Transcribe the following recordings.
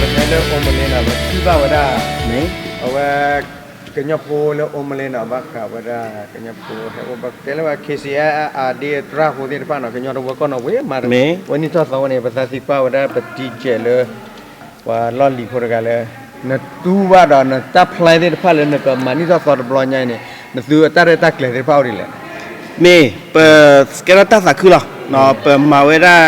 ပတဲလၢ Omaha နီၤ ပထံၣ်ဘၣ်ဝဲဒၣ် အဝဲ ကညီဖိလၢ Omaha နီၤ ဘၣ်ဃးဝဲဒၣ် ကညီဖိဟဲအိၣ်ဘၣ်တဲလၢ K C I R ဒ်အတြၢ်ဖိသ့ၣ်တဖၣ်နီၤ ကညီတဝၢကီၢ်နီၤ ဝဲမၤဝဲနံၣ်ထီၣ်သီဝဲန့ၣ် ပသးသံကွၢ်ဝဲဒၣ် ပတံကဲးလၢ ပှၤလီၢ်လံၤဖိတဂၤလၢ နတူၢ်ဘၣ်ဒီးနတၢ် plan သ့ၣ်တဖၣ်လၢနကမၤနံၣ်ထီၣ်သီတဘျီညါအံၤန့ၣ် နသုအတၢ်ရဲၣ်တၢ်ကျဲၤသ့ၣ်တဖၣ်အိၣ်ဒ်လဲၣ်. မ့ၢ် ပကဲထီၣ်တၢ်သးခုလီၤ. ပမၤဝဲဒၣ်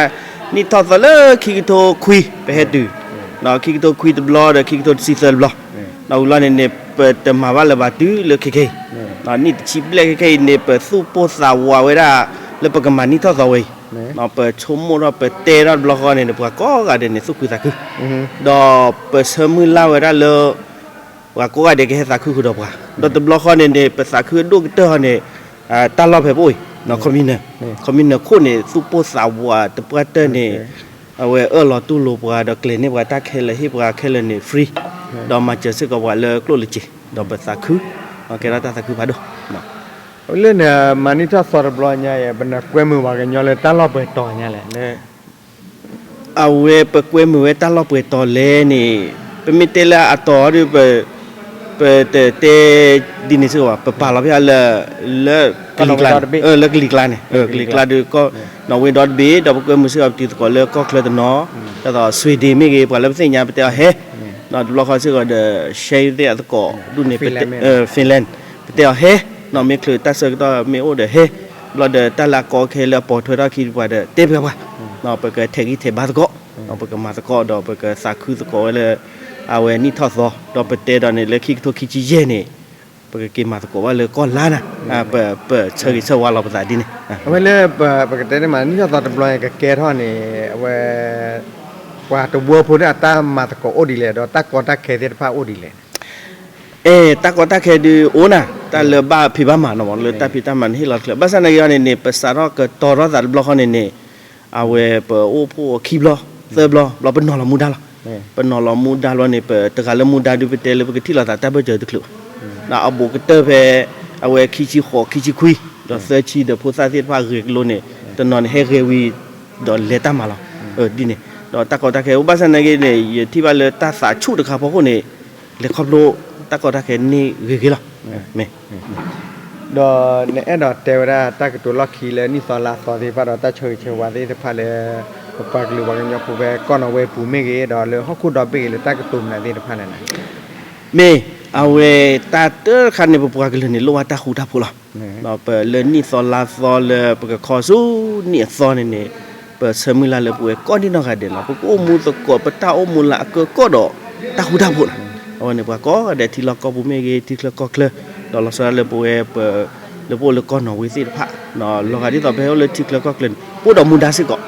နံၣ်ထီၣ်သီလၢခံကထိခွံ ပဟဲတုၤ ဒီးခံကထိခွံတဘျီဒီးခံကထိတဆံသၢတဘျီ, ဒီးဝံၤလီၤန့ၣ်န့ၣ် ပတမၤဘၣ်လၢၤဘၣ်တုၤလၢခဲခဲအံၤ, နံၣ်တဆံဘျဲၣ်ခဲခဲအံၤန့ၣ် ပသူၣ်ပိၢ်သးဝးဝဲဒၣ် လၢပကမၤနံၣ်ထီၣ်သီဝဲအံၤ, ပဆိကမိၣ်ထီၣ်ပတဲထီၣ်တဘျီဃီန့ၣ်န့ၣ် ပှၤကိးဂၤဒဲးန့ၣ် သူၣ်ခုသးခု, ဒီးပဆၢမုၢ်လၢ်ဝဲဒၣ်လၢ ပှၤကိးဂၤဒဲးကဟဲသးခုဃုာ်ဒီးပှၤ, ဒီးတဘျီဃီန့ၣ်န့ၣ် ပသးခုအဒိၣ်ကတၢၢ်ဟီန့ၣ် တၢ်လီၢ်ဖဲပအိၣ်အံၤ ခီမံနၢၤ, ခီမံနၢၤခိၣ်န့ၣ် သူၣ်ပိၢ်သးဝးတပှၢ်တၢၢ်န့ၣ် အဝဲအၢၣ်လီၤတူၢ်လိာ်ပှၤဒီးကျဲၤန့ၢ်ပှၤတၢ်ခဲလၢာ်ဟ့ၣ်ပှၤခဲလၢာ်န့ၣ် free, ဒီးမၤစၢၤစ့ၢ်ကီးပှၤလၢကျိၣ်လၢစ့, ဒီးပသးခု, ကဲထီၣ်တၢ်သးခုဖးဒိၣ် လၢနမၤနံၣ်ထီၣ်သီတဘျီညါအံၤ ပနကွဲမုာ်ပှၤကညီလၢတၢ်လီၢ်ပှဲၤတီၤညါလဲၣ်. အဝဲပကွဲမုာ်ဝဲတၢ်လီၢ်ပှဲၤတီၤလဲၣ်န့ၣ် ပမ့ၢ်တဲလၢအတီၤဒီး ပတတဲ ဒ်န့ၣ်စ့ၢ်ကီးဘၣ် ပပာ်လီၤဖဲအလၢ လၢကလံၤကျါန့ၣ်, လၢကလံၤကျါန့ၣ်, ကလံၤကျါဒီး နီၣ်ဝ့ဒီတဘ့ၣ် ဒီးပကွဲမုာ်စ့ၢ်ကီးပတံၤသကိးလၢကီၢ်ချၢတနီၤ, ဒ်သိး Sweden မ့ၢ်ဂ့ၤ ပှၤလၢပသ့ၣ်ညါပတဲအီၤဟဲ, ဒီးတဘျီဃီစ့ၢ်ကီးဒီး Sweden အသကိးဒူၣ်န့ၣ် Finland ပတဲအီၤဟဲ, နီၣ်မ့ၢ်ချုးတၢ်ဆၢကတီၢ်မ့ၢ်အိၣ်ဒီးဟဲ, ဘျီဒီးတၢ်လၢအကီခဲလၢအပိာ်ထွဲထီၣ်ခံပှၤဒီးတဲပှၤပှၤ, ပကထဲးဂံၢ်ထဲးဘါသကိး, ပကမၤသကိးဒီးပကသးခုသကိးဝဲလၢ အဝဲနံၣ်ထီၣ်သီ, ဒီးပတဲဒီးန့ၣ်လၢခံကထိခံဆံယဲၢ်န့ၣ် ပကက့ၤမၤသကိးဘၣ်လၢကီၢ်လါနၤ, ပဆၢဂ့ၤဆၢဝါလီၤပသးဒ်န့ၣ်, အဝဲလၢပကတဲန့ၣ်မး နံၣ်ထီၣ်သီတဘျီန့ၣ် ကကဲထီၣ်န့ၣ် အဝဲ ပှၤတဝၢဖိန့ၣ်အတၢ်မၤသကိးအိၣ်ဒ်လဲၣ် ဒီးတၢ်ကီတၢ်ခဲသ့ၣ်တဖၣ်အိၣ်ဒ်လဲၣ်. အဲ တၢ်ကီတၢ်ခဲဒုးအိၣ်နၤ, တၢ်လၢဘၣ်ဖံးဘၣ်မၤနီၤ လၢတၢ်ဖံးတၢ်မၤန့ၣ်ဟ့ၣ်လီၤတချုး, ဘၣ်ဆၣ်သနာ်က့အီၤန့ၣ်န့ၣ် ပစးထီၣ်ကတီၤထီၣ်သးတဘျီဃီန့ၣ်န့ၣ် အဝဲပအိၣ်ဖှိၣ်ခံဘျီ သၢဘျီ ဘျီပနီၤလီၤမူဒါလီၤ, ပနီၤလီၤမူဒါဘျီန့ၣ် ပတဂၤလၢမူဒါဒုးပတဲလၢပကထံၣ်လိာ်သးတၢ်ဘၢၣ်စၢၤတချုးဘၣ်, ဒီးအဘူးကတၢၢ်ဖဲ အဝဲခံဆံဃိး ခံဆံခွံ ဒီးသၢဆံဒီးဖိသၣ်သ့ၣ်တဖၣ်ဂဲၤကလိန့ၣ် တနီၤန့ၣ်ဟဲဂဲၤဝံၤ ဒီးလဲၤတၢ်မၤလီၤ, ဒ်န့ၣ်, ဒီးတၢ်ကီတၢ်ခဲအိၣ် ဘၣ်ဆၣ်သနာ်က့န့ၣ် ယထံၣ်ဘၣ်လၢတၢ်သးဆူၣ်တခါဖီခိၣ်န့ၣ် လဲၤခီဖျိ တၢ်ကီတၢ်ခဲန့ၣ်ဂ့ၤဂ့ၤလီၤ, မ့ၢ် ဒီးနအဲၣ်ဒိးတဲဝဲဒၣ်တၢ်ကတိၤလီၢ်ခံလၢနံၣ်သီလါသီသ့ၣ်တဖၣ်ဒီးတၢ်ဆၢဂ့ၤဆၢဝါသ့ၣ်တဖၣ်လၢ ပပှၤကလုာ်ပှၤကညီဖိဖဲကီၢ်နီၣ်ဝ့ပူၤမ့ၢ်ဂ့ၤ ဒီးလၢဟီၣ်ခိၣ်ဒီဘ့ၣ်ဂ့ၤလၢတၢ်ကတိၤမနုၤသ့ၣ်တဖၣ်လဲၣ်န့ၣ်, မ့ၢ်အဝဲတၢ်တခါန့ၣ် ပပှၤကလုာ်န့ၣ် လိၣ်ဘၣ်တၢ်ဃူတၢ်ဖိးလီၤ, ဒီးပလၢနံၣ်သီလါသီလၢပကခီဆူနံၣ်အသီန့ၣ်န့ၣ် ပဆၢမုၢ်လၢ်လၢပဝဲကိးဒံနီၢ်ဂၤဒဲးလီၤ ပကအိၣ်မူသကိး ပတၢ်အိၣ်မူလၢအကၢကီၢ်ဒီးတၢ်ဃူတၢ်ဖိးလီၤ, အဝဲန့ၣ်ပှၤကိးဂၤဒဲးထံလီၢ်ကီၢ်ပူၤမ့ၢ်ဂ့ၤ ထံချၢကီၢ်ချၢ ဒီးလီၤဆီဒၣ်လၢပဝဲပ လၢပအိၣ်လၢကီၢ်နီၣ်ဝ့သ့ၣ်တဖၣ်, လီၤဂာ်ဒ်သိးပဟဲအိၣ်လၢထံချၢကီၢ်ချၢန့ၣ် ပအိၣ်ဒီးမူဒါစ့ၢ်ကီး,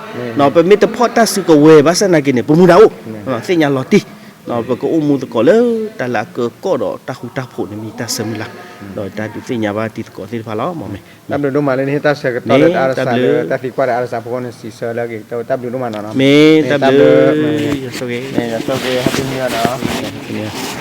ပမ့ၢ်တဖီၣ်တၢ်စုကဝဲၤဘၣ်ဆၣ်သနာ်က့န့ၣ် ပမူဒါအိၣ်, သ့ၣ်ညါလီၤတံၢ်, ပကအိၣ်မူသကိးလၢတၢ်လၢအကၢကီၢ်ဒီးတၢ်ဃူတၢ်ဖိးန့ၣ်မ့ၢ်တၢ်ဆၢမုၢ်လၢ်, ဒီးတၢ်ဒုးသ့ၣ်ညါဘၣ်တံၤသကိးသ့ၣ်တဖၣ်လီၤ, မ့ၢ် တၢ်ဘျုးဒိၣ်မးလၢနဟ့ၣ်တၢ်ဆၢကတီၢ်လၢတၢ်အါဒၣ်စးလၢတၢ်သံကွၢ်ဒီးအါဒၣ်စးဖိဃိန့ၣ် စံးဆၢလၢအဂ့ၤကတၢၢ် တၢ်ဘျုးဒိၣ်မးနီၤ, မ့ၢ်တၢ်ဘျုး, ယဆိၣ်ဂ့ၤ, ယဆိၣ်ဂ့ၤ ဟဲတနံၤအီၤနီၤ